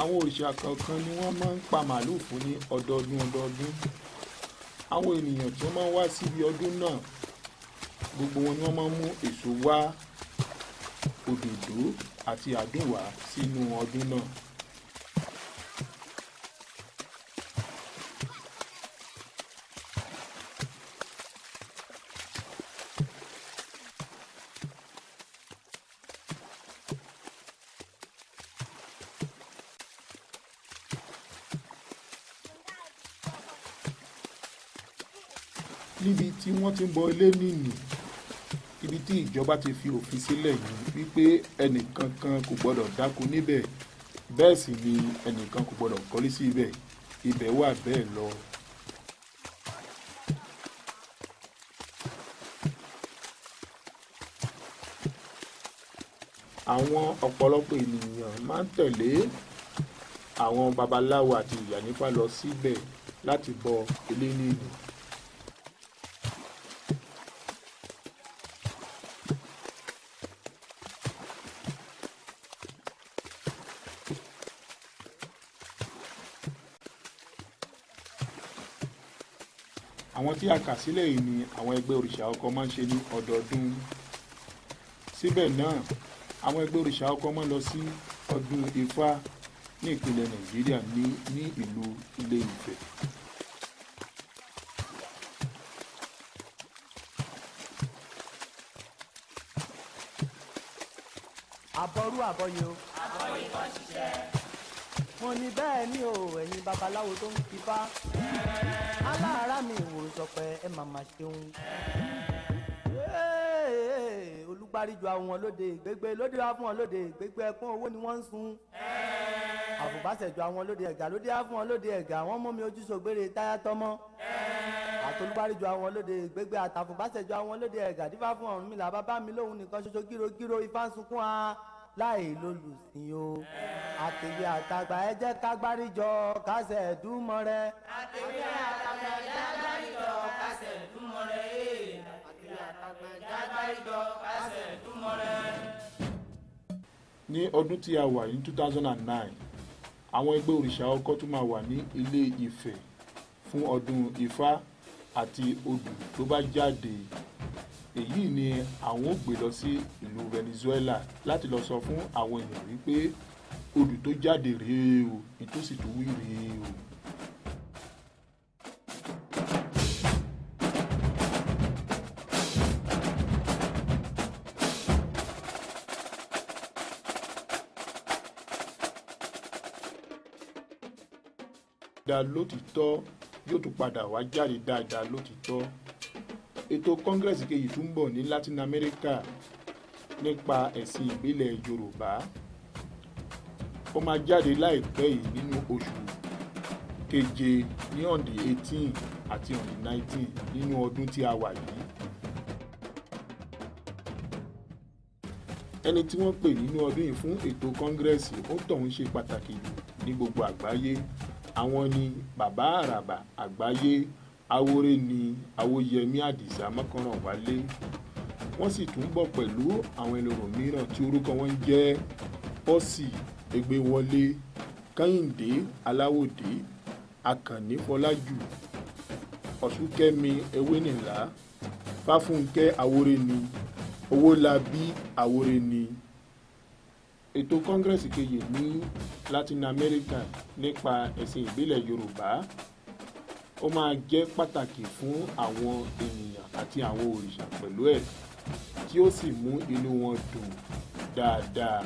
Àwọn òrìṣà kọ̀ọ̀kan ni wọ́n máa ń pa màlúù fún ní ọdọọdún ọdọọdún. Àwọn ènìyàn tí wọ́n máa ń wá síbi ọdún náà, gbogbo wọn ni wọ́n máa ń mú èso wá, òdòdó àti àdùn wá sínú ọdún náà. Níbi tí wọ́n ti ń bọ Elénìní, ibi tí ìjọba ti fi òfin sílẹ̀ yìí wípé ẹnìkankan kò gbọdọ̀ dáko níbẹ̀, bẹ́ẹ̀ sì ni ẹnìkan kò gbọdọ̀ kọ́lé sí ibẹ̀, ibẹ̀ wà bẹ́ẹ̀ lọ. Àwọn ọ̀pọ̀lọpọ̀ ènìyàn máa ń tẹ̀lé àwọn babaláwo àti ìyánífá lọ síbẹ̀ láti bọ Elénìní. Àwọn tí a kà sílẹ̀ yìí ni àwọn ẹgbẹ́ òrìṣà ọkọ máa ń ṣe ní ọdọọdún. Síbẹ̀ náà, àwọn ẹgbẹ́ òrìṣà ọkọ máa ń lọ sí ọdún Ifá ní ìpínlẹ̀ Nàìjíríà ní ìlú Ilé Ifẹ̀. Àbọrú àbọyè o. Àbọyè bọ́ ṣiṣẹ́. Mo ní bẹ́ẹ̀ ni o, ẹ̀yin babaláwo tó ń fipá. Aláàárá mi ìwòrò sọpẹ́ ẹ màmá ṣeun. Olúgbáríjọ àwọn lóde ìgbégbé lóde wá fún wọn lóde ìgbégbé ẹkún owó ni wọ́n ń sun. Àfùbásẹ̀jọ àwọn lóde ẹ̀gà lóde wá fún wọn lóde ẹ̀gà wọ́n mú mi ojúṣògbére táyà tọmọ. Àtolúgbáríjọ àwọn lóde ìgbégbé àtàfùbásẹ̀jọ àwọn lóde ẹ̀gà dífá fún Ọ̀rúnmìlà bàbá mi lóhun nìkan ṣoṣo gírogíro ifá ń sunkún a láì lólùsìn o. Àtẹ̀wé àtàgbà ẹ jẹ́ ká gbáríjọ kásẹ̀ ẹ̀dúnmọ́rẹ́. Àtẹ̀wé àtàgbà ẹ jẹ́ ká gbáríjọ kásẹ̀ ẹ̀dúnmọ́rẹ́. Àtẹ̀wé àtàgbà ẹ jẹ́ ká gbáríjọ kásẹ̀ ẹ̀dúnmọ́rẹ́. Ní ọdún tí a wà ní 2009, àwọn ẹgbẹ́ òrìṣà ọkọ tún máa wà ní Ilé Ifẹ̀ fún ọdún Ifá àti odù tó bá jáde. Èyí ni àwọn ó gbé lọ sí ìlú Venezuela láti lọ sọ fún àwọn èèyàn wípé odù tó jáde rèé o, ìtòsí tó wí rèé o. Dáa lótìítọ́ yóò tún padà wá jáde dáadáa lótìítọ́. Ètò kọ́ngírẹ́sì kejì tún ń bọ̀ ní Latin America nípa ẹ̀sìn ìbílẹ̀ Yorùbá. Ó máa jáde láìpẹ́ yìí nínú oṣù keje ní on the 18 àti on the 19 nínú ọdún tí a wà yìí. Ẹni tí wọ́n pè nínú ọdún yìí fún ètò kọ́ngírẹ́sì ó tọ̀hún ṣe pàtàkì jù ní gbogbo àgbáyé. Àwọn ni Bàbá Àràbà Àgbáyé, Awóré ni Awóyẹmí Àdìsá Mọ́kànránwálé. Wọ́n sì tún bọ̀ pẹ̀lú àwọn ẹlòmíràn tí orúkọ wọn jẹ́ Pọ́sì Ẹgbẹ́wọlé, Kẹ́hìndé Aláwòdé, Àkànní Fọlájù, Ọ̀ṣúnkẹ́mi Ewénìlá, Fáfúnkẹ́ Awóréni, Owólabí Awóréni. Ètò kọ́ngírẹ́sì kejì ní Latin America nípa ẹ̀sìn ìbílẹ̀ Yorùbá ó máa jẹ́ pàtàkì fún àwọn ènìyàn àti àwọn òrìṣà pẹ̀lú ẹ̀, tí ó sì mú inú wọn dùn dáadáa.